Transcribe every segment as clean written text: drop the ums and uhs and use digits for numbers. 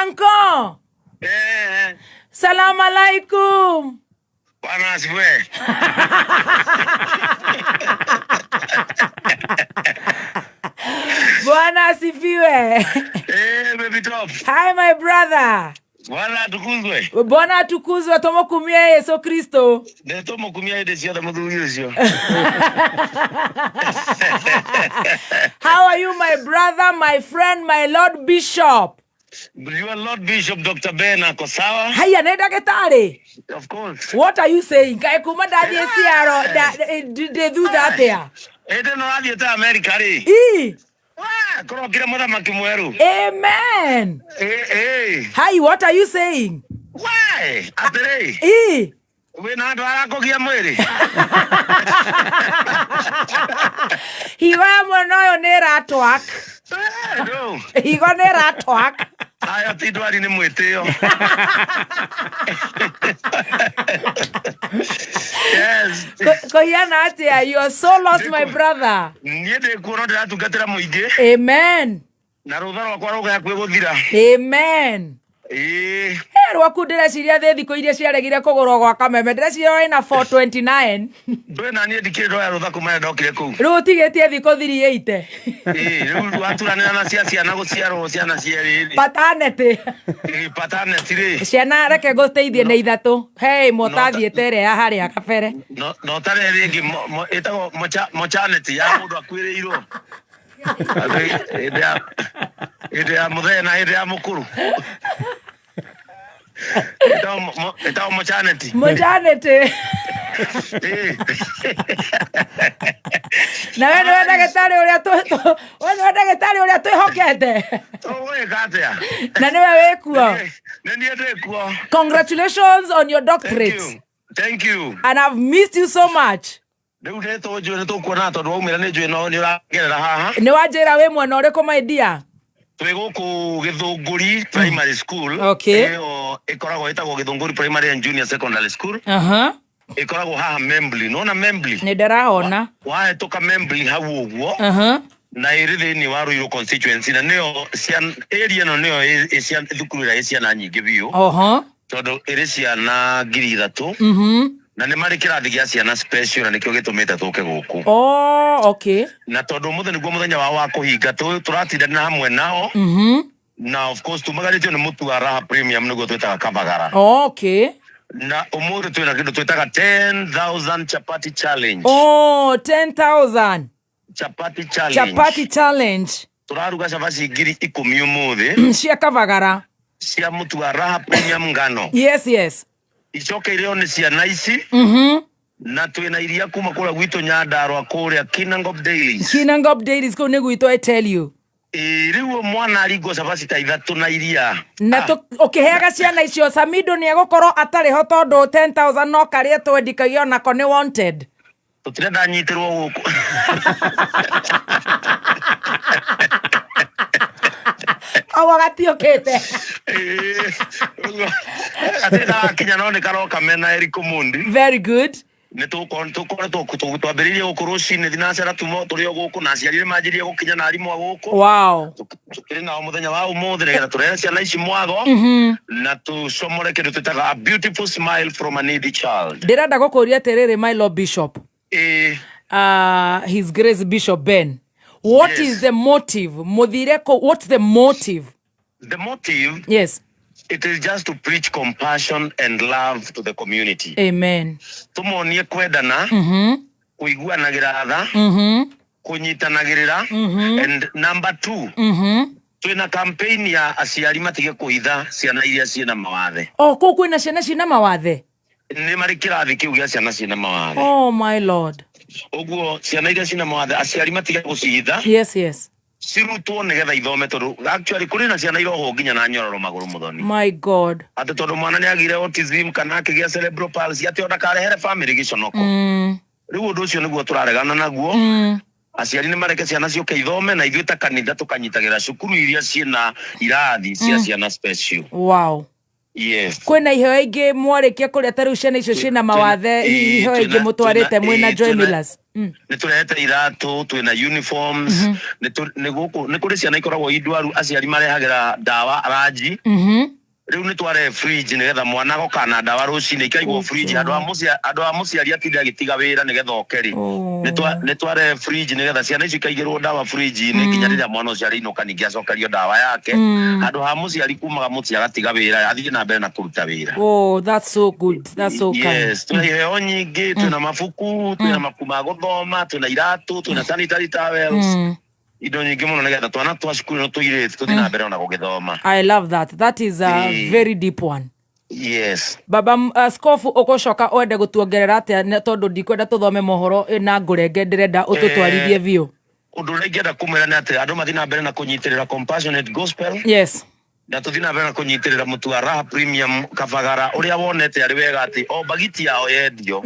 Anko. Eh, Salamu alaikum. Bwana asifiwe. Bwana asifiwe. Eh, baby top. Hi my brother. Bwana atukuzwe. Bwana atukuzwe tomokumia Yesu Kristo. Nĩ tũmũkumia hĩndĩ ciothe mũthuri ũcio. How are you my brother, my friend, my Lord Bishop? Your Lord Bishop Dr. Ben ako sawa? Haya nĩ ndagĩtarĩ. Of course. What are you saying? Kaĩ kuma ndathiĩ ciaro ndĩ thutha atĩa? Hĩndĩ ĩno wathiĩte Amerika rĩ. Ii. Wah, kũrokire mũthamaki mwerũ. Amen. Eh, eh. Hi, what are you saying? Why? Atĩrĩ, Ii. wĩna andũ arakũgia mwĩrĩ. Higo ya mwena ũyũ nĩ ĩratwak. Eh, no. Higo nĩ ĩratwak. Ayo ti ndwari nĩ mwĩtĩo. Yes. Kũhiana atĩa? You are so lost my brother. Niĩ ndĩ kuo no ndĩratungatĩra mũingĩ Amen. na rũtha rwakwa rũge hakuhĩ gũthira. Amen. Ĩĩ. He rwaku ndĩreciria thĩ thikũ iria ciaregire kũgũrwo gwa kameme ndĩreciria wĩna 429. Ndũĩ na niĩ ndikĩrĩ ndoya rũtha kuma rĩrĩa ndokire kũu. Rĩu ũtigĩtie thikũ 380. Ĩĩ, rĩu waturanĩra na cia ciana gũciarwo ciana cierĩ rĩ. Paternity. Ĩĩ, paternity rĩ. Ciana reke ngũteithie nĩ ithatũ. He ĩmwe ũtathiĩte ĩrĩa ya harĩa kabere. No no tarĩ ĩrĩa ĩngĩ ĩtagwo mochanity ya mũndũ akuĩrĩirwo. Atĩ hĩndĩ ya mũthee na hĩndĩ ya mũkũrũ. Ĩtagwo mochanity. Mochanity. Ĩĩ. Na we nĩwe ndagĩtarĩ ũrĩa we nĩwe ndagĩtarĩ ũrĩa twĩhokete. Tũgwĩka atĩa? Na nĩwe wĩkuo. Nĩ niĩ ndĩ kuo. Congratulations on your Thank doctorate. you. Thank you. And I've missed you so much. Rĩu nĩ tũnjũĩ nĩ tũkuona tondũ waumĩra nĩ njũĩ no nĩ ũragerera haha. Nĩ wanjĩra wĩ mwena ũrĩkũ my dear? Twĩ gũkũ Gĩthũngũri Primary School. Okay. Ĩyo ĩkoragwo ĩtagwo Gĩthũngũri Primary and Junior Secondary School. Aha. Ĩkoragwo haha Membli. Nĩwona Membli? Nĩ ndĩrahona. Wahĩtũka Membli hau ũguo. Aha. Na ĩrĩ thĩinĩ wa Ruiru constituency na nĩyo area ĩno nĩyo ĩ thukuru ĩrĩa ĩ ciana nyingĩ biũ. Oho. Tondũ ĩrĩ ciana 3,000. Na nĩ marĩ kĩrathi gĩa ciana special na nĩkĩo gĩtũmĩte tũke gũkũ. Oh, okay. Na tondũ ũmũthĩ nĩguo mũthenya wao wa kũhinga tũratindana hamwe nao. Na of course tumagarĩtio nĩ mũtu wa Raha Premium nĩguo twĩtaga Kabagara. Okay. Na ũmũthĩ twĩna kĩndũ twĩtaga 10,000 chapati challenge. Oh, 10,000. Chapati challenge. Chapati challenge. Tũraruga cabaci 10,000 ũmũthĩ. Cia Kabagara. Cia mũtu wa Raha Premium ngano. Yes, yes. Icoke irĩo nĩ ciana ici. Na twĩna iria kuma kũrĩa gwitũ Nyandarua kũrĩa Kinangop Dairies. Kinangop Dairies kũu nĩ gwitũ I tell you. Ĩĩ, rĩu mwana aringwo cabaci ta ithatũ na iria. Na ũkĩheaga ciana icio Samido nĩ egũkorwo atarĩ ho tondũ 10,000 no karĩe twendikagia onako nĩ wanted. Tũtirenda nyitĩrwo gũkũ. Koguo gatiũkĩte. Ĩĩ, ũguo. Gatirĩ karakinya no nĩ karoka mena Eric Omondi. Very good. Nĩ tũkoretwo twambĩrĩirie gũkũ rũcinĩ thinacara tumo tũrĩ o gũkũ na aciari nĩ manjirie gũkinya na arimũ a gũkũ. Wow. Tũkĩrĩ nao mũthenya wa ũmũthĩ nĩgetha tũrehe ciana ici mwago na tũcomore kĩndũ twĩtaga a beautiful smile from a needy child. Ndĩrenda gũkũria atĩrĩrĩ my Lord Bishop. His Grace Bishop Ben. What is the motive? Mũthire kũ, what's the motive? The motive? Yes. It is just to preach compassion and love to the community. Amen. Tũmonie kwendana, kũiguanagĩra tha, kũnyitanagĩrĩra. And number 2, twĩna campaign ya aciari matige kũhitha ciana iria ciĩna mawathe. O kũu kwĩna ciana ciĩna mawathe? Nĩ marĩ kĩrathi kĩu gĩa ciana ciĩna mawathe. Oh my Lord. Ũguo ciana iria ciĩna mawathe aciari matige gũcihitha. Yes, yes. Cirutwo nĩgetha ithome tondũ actually kũrĩ na ciana irohwo nginya na nyororo magũrũ mũthoni. My God. Atĩ tondũ mwana nĩ agĩire autism kana akĩgĩa cerebral palsy atĩ ona karehere family gĩconoko. Rĩu ũndũ ũcio nĩguo tũraregana naguo. Aciari nĩ mareke ciana ciũke ithome na ithuĩ ta kanitha tũkanyitagĩra cukuru iria ciĩna irathi cia ciana special. Wow. Yes. Kwĩna iheo ingĩ mwarĩkia kũrĩa ta rĩu ciana icio ciĩna mawathe, hihi iheo ingĩ mũtwarĩte mwĩna Joy Millers? Nĩ tũrehete iratũ, twĩna uniforms, nĩ gũkũ nĩ kũrĩ ciana ikoragwo i ndwaru, aciari marehagĩra ndawa ranji. Rĩu nĩ twarehe fridge nĩgetha mwana agoka na ndawa rũcinĩ ikaigwo fridge handũ ha mũciari atinde agĩtiga wĩra nĩgetha oke rĩ. Nĩ twarehe fridge nĩgetha ciana icio ikaigĩrwo ndawa fridge-inĩ nginya rĩrĩa mwana ũcio arĩinũka, ningĩ acokerio ndawa yake, handũ ha mũciari kumaga mũciĩ agatiga wĩra athiĩ na mbere na kũruta wĩra. Oh, that's so good. That's so kind. Yes, twĩna iheo nyingĩ, twĩna mabuku, twĩna mabuku ma gũthoma, twĩna iratũ, twĩna sanitary towels, indo nyingĩ mũno nĩgetha twana twa cukuru no tũirĩtu tũthiĩ na mbere ona gũgĩthoma. I love that. That is a very deep one. Baba askofu, ũgũcoka wende gũtuongerera atĩa tondũ ndikwenda tũthome mohoro na ngũrenge, ndĩrenda ũtũtwarithie biũ. Ũndũ ũrĩa ingĩenda kũmwĩra nĩ atĩ andũ mathiĩ na mbere na kũnyitĩrĩra Compassionate Gospel na tũthiĩ na mbere na kũnyitĩrĩra mũtu wa Raha Premium Kabagara, ũrĩa wonete arĩ wega atĩ o bagiti yao yendio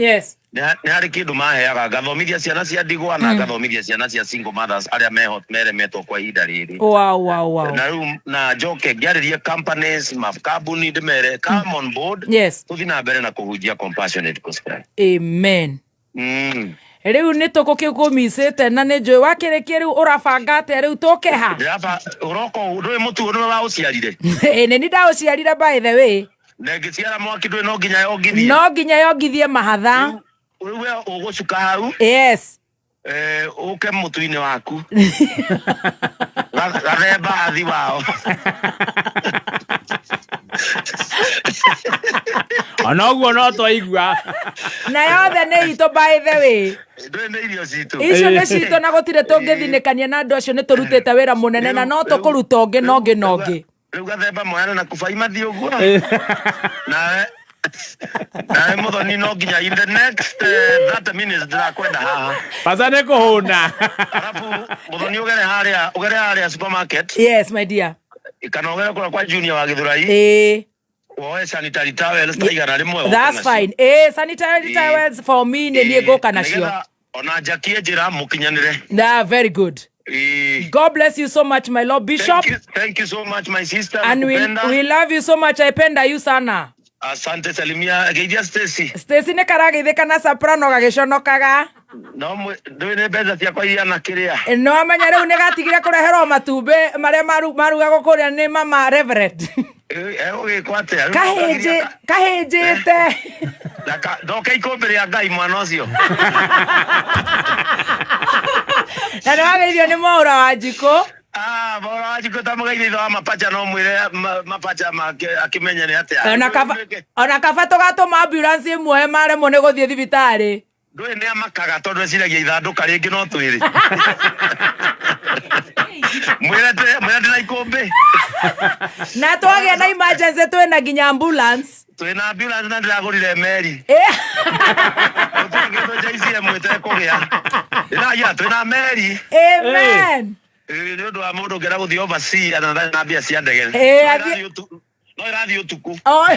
nĩ harĩ kĩndũ maheaga, ngathomithia ciana cia ndigwa na ngathomithia ciana cia single mothers arĩa meho meremetwo kwa ihinda rĩrĩ. Na rĩu na njoke ngĩarĩrie companies, makambuni, ndĩmere come on board, tũthiĩ na mbere na kũhunjia Compassionate Gospel. Amen. Rĩu nĩ tũgũkĩkũmicĩte na nĩ njũĩ wakĩrĩkia, rĩu ũrabanga atĩa rĩu tũkeha? Ndĩraba ũroka ndũĩ mũtu nĩwe wa ũciarire. Ĩ, nĩ ni ndaũciarire, by the way. Na ĩngĩciara mwaki ndũĩ no nginya yongithie. No nginya yongithie mahatha. Rĩu we ũgũcuka hau. Ũke mũtu-inĩ waku. Gathemba athi wao. Ona ũguo no twaigua. Na yothe nĩ itũ, by the way. Ndũĩ nĩ irio citũ. Icio nĩ citũ na gũtirĩ tũngĩthinĩkania na andũ acio, nĩ tũrutĩte wĩra mũnene na no tũkũruta ũngĩ na ũngĩ na ũngĩ. Rĩu gathemba moyane na kubai mathiĩ ũguo, nawe Mũthoni no nginya in the next 30 minutes ndĩrakwenda haha. Bata nĩ kũhũna. Arabu Mũthoni ũgere harĩa supermarket Yes, my dear. kana ũgere kũrĩa kwa Junior wa Gĩthũrai, woe sanitary towels ta 100 ũke That's nacio. fine. Sanitary towels for me, nĩ niĩ ngũka nacio. Nĩgetha ona njakie njĩra mũkinyanĩre. Nah, very good. God bless you so much, my Lord Bishop. Thank you, thank you so much, my sister. And Nakupenda. we love you so much. I penda you sana. Asante, salimia geithia Stacy. Stacy nĩ karageithĩka na soprano gagĩconokaga. No ndũĩ nĩ mbeca ciakwa iria na kĩrĩa. No amenya rĩu nĩ gatigire kũreherwo matumbĩ marĩa marugagwo kũrĩa nĩ mama Reverend. Egũgĩkwo atĩa? Rĩu Kahĩnjĩte. Ndoke ikũmbĩ rĩa Ngai mwana ũcio. Na nĩ wageithio nĩ Mwaũra wa Njikũ. Ah, Mwaũra wa Njikũ ta mũgeithia ithe wa mapacha, no mwĩre mapacha make akĩmenye nĩ atĩa. Ona kaba tũgatũma ambulance ĩmuoe maremwo nĩ gũthiĩ thibitarĩ. Ndũĩ nĩ amakaga tondũ eciragia ithandũka rĩngĩ no twĩrĩ. Mwĩre ndĩ na ikũmbĩ. Na twagĩa na emergency twĩna nginya ambulance. Twĩna ambulance na ndĩragũrire meri. Gũtirĩ kĩndũ JCM ĩtekũgĩa. Ndĩragia twĩna meri. Amen. Nĩ ũndũ wa mũndũ ũngĩenda gũthiĩ overseas ana ndarĩ na mbia cia ndege. No no ĩrathiĩ ũtukũ. Oh,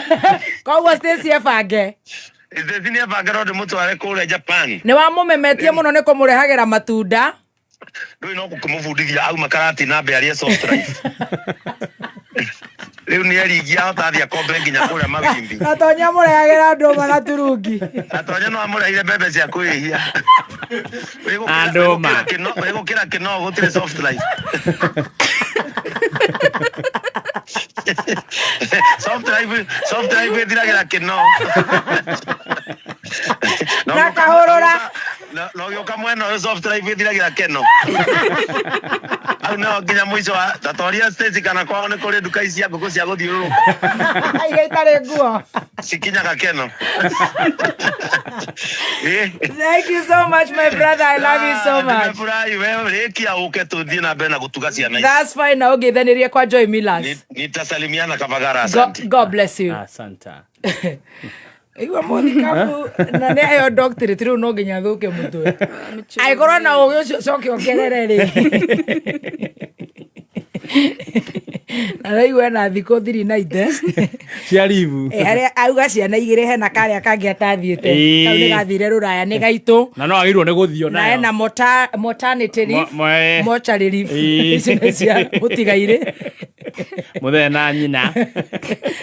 koguo Stacy ebange. Stacy nĩ ebange no ndĩmũtware kũrĩa Japan. Nĩ wamũmemetie mũno nĩ kũmũrehagĩra matunda. Ndũĩ no gũkĩmũbundithia auma karati na mbe arĩe soft life. Rĩu nĩ eringia ahota athiĩ akombe nginya kũrĩa mawimbi. Gatonya mũrehagĩra ndũma na turungi. Gatonya no amũrehire mbembe cia kwĩhia. Na ndũma. Wĩgũkĩra kĩno gũtirĩ soft life. Soft life ĩthiragĩra kĩno. Na kahũrũra. Na ũgĩũka mwena ũyũ soft life ĩthiragĩra keno. Hau no nginya mũico wa tatoria Stacy kana kwao nĩ kũrĩ nduka ici cia ngũkũ cia gũthiũrũrũka. Iria itarĩ nguo. Cikinyaga keno. Thank you so much, my brother. I love you so much. Nimefurahi, wewe rĩkia ũke tũthiĩ na mbere na gũtuga ciana ici. That's fine. Na ũngĩthanĩrie kwa Joy Millers. Nitasalimiana Kabagara, asante. God bless you. Asante. Igua mũthikabu na nĩ aheo doctorate, rĩu no nginya thũke mũtwe angĩkorwo na ũgĩ ũcio ũcoke ongerere rĩ, na raigua ena thikũ 390 cia ribu. Harĩa auga ciana igĩrĩ, hena karĩa kangĩ atathiĩte. Kau nĩ gathire rũraya, nĩ gaitũ. Na no agĩrĩirwo nĩ gũthiĩ Na onayo. ena maternity leave, mortuary leave. Icio nĩ cia mũtigairĩ. Mũthee na nyina.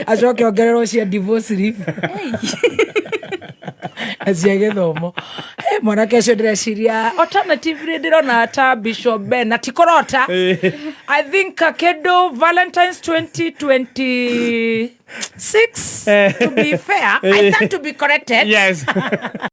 Acoke ongererwo cia divorce leave na cia gĩthomo. Mwanake ũcio ndĩreciria alternatively ndĩrona ta Bishop Ben na ti kũrota. I think kĩndũ Valentines 2026, to be fair, I stand to be corrected. Yes.